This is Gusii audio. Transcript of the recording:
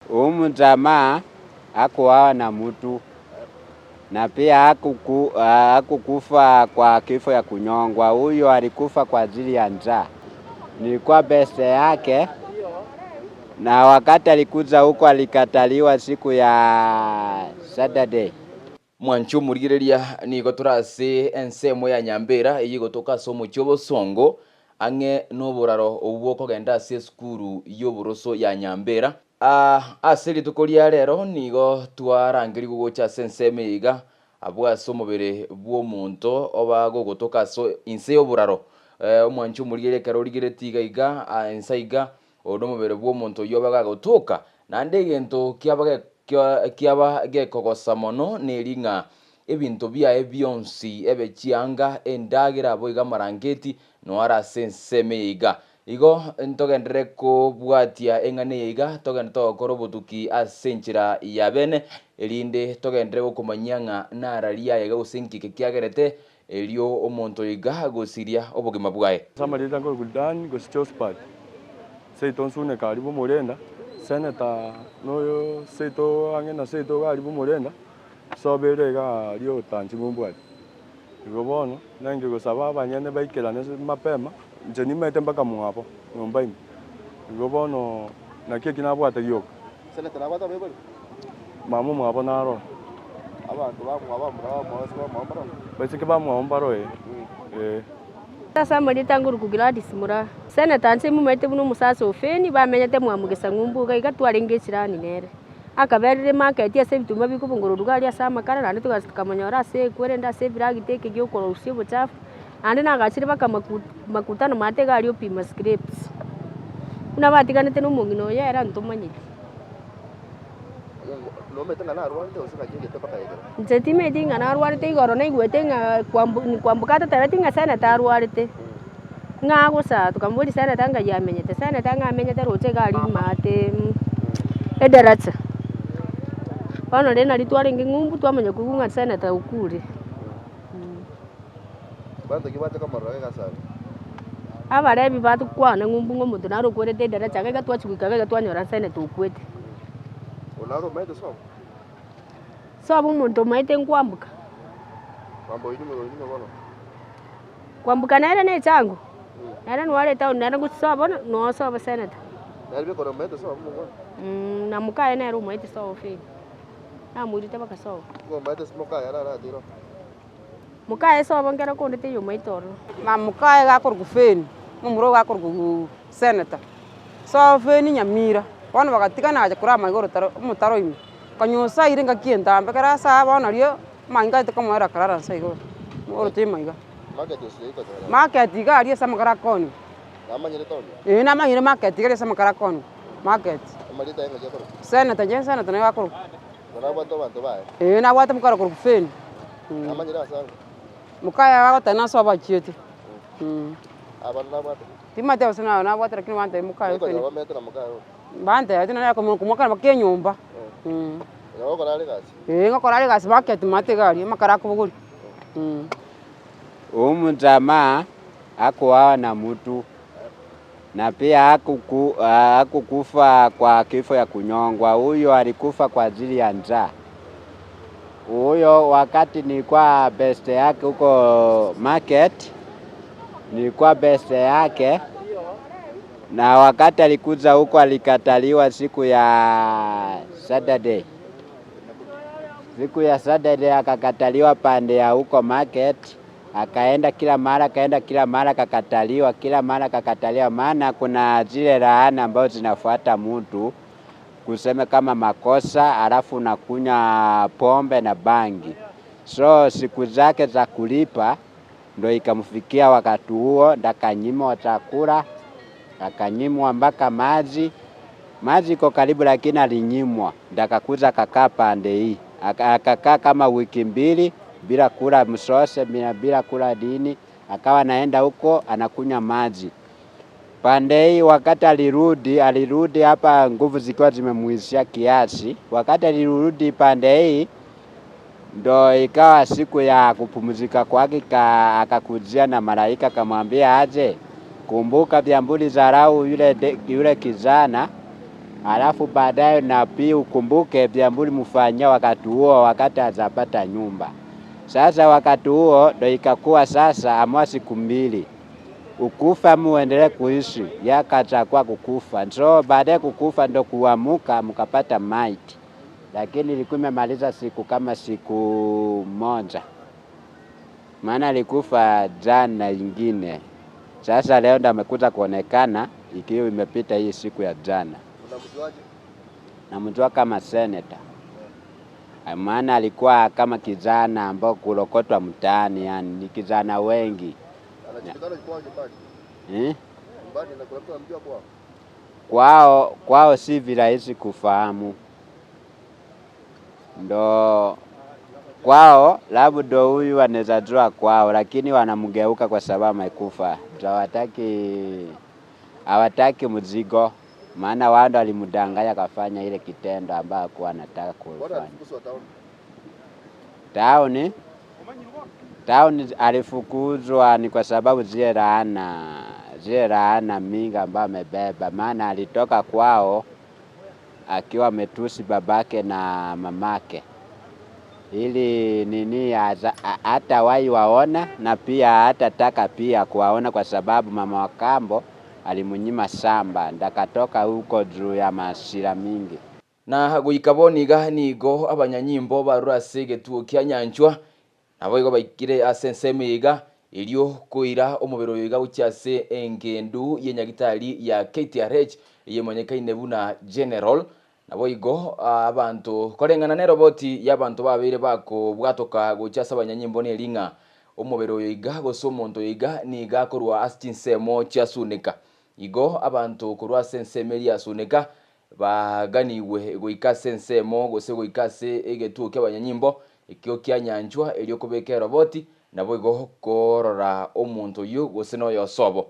Huyu hakuoa na mtu na pia hakukufa kwa kifo ya kunyongwa. Huyo alikufa kwa ajili ya njaa. Nilikuwa beste yake, na wakati alikuja huko alikataliwa siku ya Saturday. Mwanche omorigereria, nigo tore ase ensemo ya Nyambera eyio egotoka ase omochie obosongo, ang'e noboraro obwo bokogenda ase esukuru y'oboroso ya Nyambera. Ase rituko ria rero nigo twarangerigwe gocha ase ensemo eye iga, abwo ase omobere bw'omonto oba gogotoka ase inse y'oboraro. Omwanche omorigereria ekero origeretie iga iga, inse aiga, oyo nomobere bw'omonto oyio obe gagotoka. Naende egento kiaba kiaba gekogosa mono neri ng'a ebinto biaye bionsi, ebe chianga, endagera, boigo amarangeti, noare ase ensemo eye iga. Igo ntogenderere kobwatia eng'ana eye iga, togende togokora obotuki ase enchera ya bene, erinde togenderere gokomanyia ng'a nararia aye iga gose inki eke kiagerete erio omonto oyo iga gosiria obogima bwaye. Ase amarieta nkorokwa Dan gose Josphat, seito Nsuneka aria bw'omorenda, Senator noyo seito ang'e na seito iga aria bw'omorenda, sobo ere iga aria otanchi ngombwate. Igo bono, nenge gosaba abanyene baikerane mapema, inche nimaete mpaka mwabo nyomba ime. Igo bono naki eki nabwate gioka. Seneta nabwate abaibori? Mama omwabo naro. Abanto bamwabo abamura bamwabo abaiseke bamwabo mbaroo? Abaiseke bamwabo mbaroo ee, ee. Ase amarieta angoruku Gladys Mura. Seneta inche momaete buna omosacha o Feni bamenyete mwamugesa ng'umbu iga iga twarenge echirani nere. Akaberire market ase ebituma bikobongororwa iga aria ase amakara naende togachia tokamonyora ase ekwerende ase ebiragita eke gia okorosia obochafu, naende nagachire mpaka maku makutano maate iga aria opima scrapes. Buna batiganete na omong'ina oye ere ntomanyeti. Nomanyete ng'a narwarete gose ng'aki egete mpaka ekero? Inche timanyeti ng'a narwarete igoro naigwete ng'a kwambu kwamboka atotebetie ng'a senator arwarete, ng'a agosaa tokamoboria senator ngai amenyete, senator ng'a amenyete roche iga aria maate edaracha. Bono rende nario twarenge ng'umbu twamanya koigwa ng'a senator okure. Abanto ki bacha komorora egasi aria? Abarebi batokwana ng'umbu ng'a omonto naro okwerete edaracha iga iga twachia goika iga iga twanyora senator okwete. Oyo naro omaete sobo? Sobo omonto omaete nkwamboka. Kwamboka oyio nyuma oyio nyuma bono. Kwamboka nere ne echango, nere noo are etown nere gochia sobo noo sobo senator. Nere beka ore omaete sobo omongwana? Na mokaye nere omaete sobo Feni, namoirete mpaka sobo. Nigo omaete ase mokaye are arateire oo? Mokaye sobo nkere konde teiyo omaete ororo. Mokaye iga akorokwa Feni, omomura ogo akorokwa senator. Sobo Feni Nyamira, bono bagatigana agacha korama iga orotaro omotaro ime. Konyosaire engaki entambe, ekero asaa bono nario amang'ina aete komoera akarara nse iga orotima iga. Market iga aria ase amakara akooniwa. Ee namanyire market iga aria ase amakara akooniwa, market. Senator inche senator naye akorokwa. Ee nabwate mokara okorokwa Feni. Mokaye agoteba nase obachiete. Timanyeti gose nabwate lakini bantebia mokaye Feni. Mbantebetie nonye komwakana mpaka enyomba. Ee ngokora are egasi market maate iga aria amakara akobogoria. Huyu mjamaa hakuoa na mtu na pia hakukufa kwa kifo ya kunyongwa. Huyo alikufa kwa ajili ya njaa. Huyo wakati nilikuwa beste yake huko market, nilikuwa beste yake na wakati alikuja huko alikataliwa siku ya Saturday. Siku ya Saturday akakataliwa pande ya huko market, akaenda kila mara, akaenda kila mara akakataliwa, kila mara akakataliwa. Maana kuna zile laana ambazo zinafuata mtu kuseme kama makosa, alafu unakunywa pombe na bangi. So siku zake za kulipa ndo ikamfikia wakati huo, ndakanyimwa chakula, akanyimwa mpaka maji. Maji iko karibu, lakini alinyimwa. Ndakakuja akakaa pande hii, akakaa kama wiki mbili bila kula msose, bila kula dini, akawa anaenda huko anakunywa maji pande hii. Wakati alirudi, alirudi hapa nguvu zikiwa zimemuishia kiasi. Wakati alirudi pande hii ndo ikawa siku ya kupumzika kwake, akakujia na malaika akamwambia aje, kumbuka vyambuli dharau yule, yule kijana. Alafu baadaye na pia ukumbuke vya mfanyia wakati huo, wakati azapata nyumba. Sasa wakati huo ndo ikakuwa sasa amua siku mbili ukufa muendelee kuishi, yakachakua kukufa. So baadaye kukufa ndo kuamuka mkapata maiti, lakini ilikuwa imemaliza siku kama siku moja, maana alikufa jana ingine. Sasa leo ndo amekuja kuonekana ikiwa imepita hii siku ya jana. Unamjuaje? Namjua kama seneta, maana alikuwa kama kijana ambao kulokotwa mtaani, yani ni kijana wengi Anajulikana kwao nyumbani. eh? Nyumbani na kuna mtu anamjua kwao. Kwao, kwao si virahisi kufahamu, ndo kwao labda huyu anaweza jua kwao, lakini wanamgeuka kwa sababu amekufa. Hawataki, hawataki mzigo, maana wao ndo alimdanganya akafanya ile kitendo ambayo hakuwa anataka Mbona kufanya. alifukuzwa town? Tauni tauni alifukuzwa ni kwa sababu zile laana zile laana mingi ambayo amebeba, maana alitoka kwao akiwa ametusi babake na mamake, ili nini hatawahi waona na pia hatataka pia kuwaona, kwa sababu mama wa kambo alimnyima shamba, ndakatoka huko juu ya masira mingi. Na goika bono iga nigo abanyanyimbo barure ase egetuo kia nyanchwa, nabo igo baikire ase ensemo iga, erio koira omobere oyo iga gochia ase engendu ya enyagitari ya KTRH eyemanyekaine buna General. Nabo igo abanto koreng'ana na eroboti ya abanto babeire bakobwatoka gochia ase abanyanyimbo na ering'a omobere oyo iga gose omonto oyo iga niga akorwa ase chinsemo chiasuneka. Igo abanto korwa ase ensemo eria yasuneka baganiwe goika ase ensemo gose goika ase egetuo kia abanyanyimbo ekio kianyanchwa erio kobeka eroboti nabo igo korora omonto oyio gose na oyosobo.